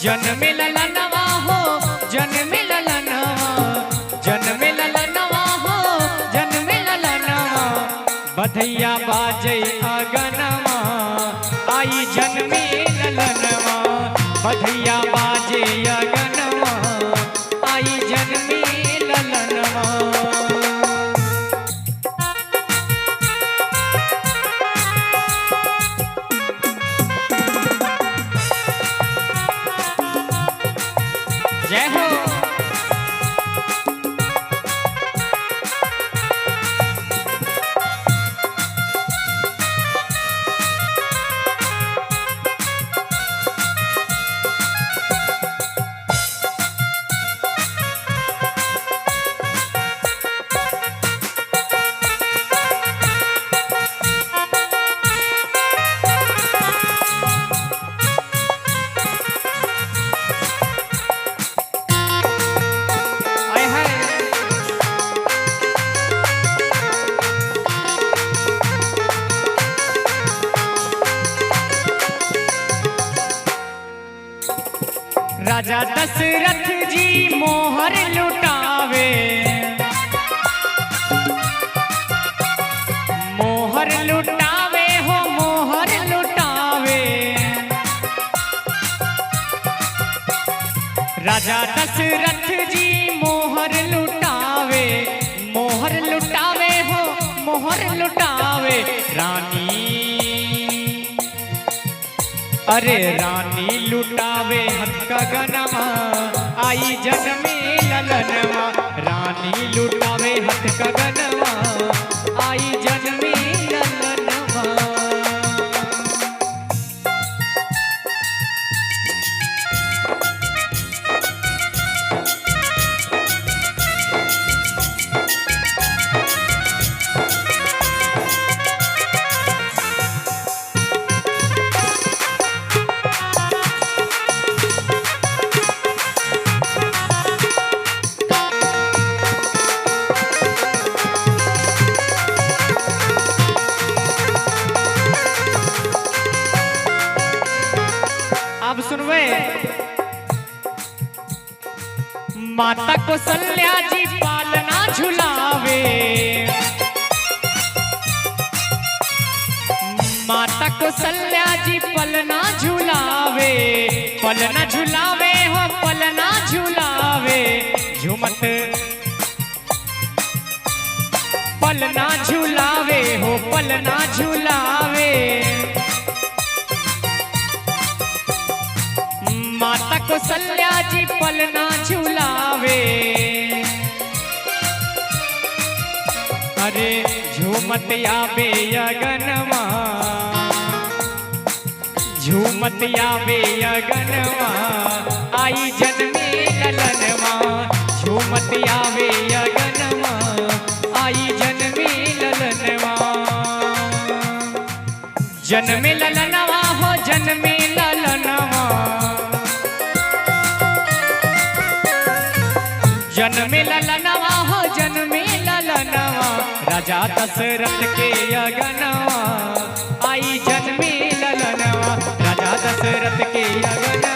जन्मे ललनवा हो, जन्मे ललनवा, जन्मे ललनवा हो, जन्मे ललनवा, बधैया बाजै अगनवा, आई जन्मे ललनवा, बधैया बाजे अगनवा, आई जन्मे ललनवा। जय हो। आय हाय। राजा दशरथ जी मोहर लुटावे, मोहर लुटावे हो, मोहर लुटावे। राजा दशरथ जी मोहर लुटावे, मोहर लुटावे हो, मोहर लुटावे। रानी, अरे रानी लुटावे हथ का गनवा, आई जन्मे ललनवा, रानी लुटावे हथ का गनवा, आई जन्मे ललनवा। अब सुनवे, माता कौशल्या जी पालना झुलावे, माता कौशल्या जी पलना झुलावे, पलना झुलावे हो, पलना झुलावे, झुमत पलना झुलावे हो, पलना झुलावे। माता कौशल्या जी पलना झुलावे, अरे झूमत आवे अगनवा, झूमत आवे अगनवा, आई जन्मे ललनवा, झूमत आवे अगनवा, आई जन्मे ललनवा। जन्मे ललनवा हो, जन्मे ललनवा, जन्मे ललनवा हो, जन्मे ललनवा, राजा दशरथ के अगनवा, आई जन्मे ललनवा, राजा दशरथ के अगनवा।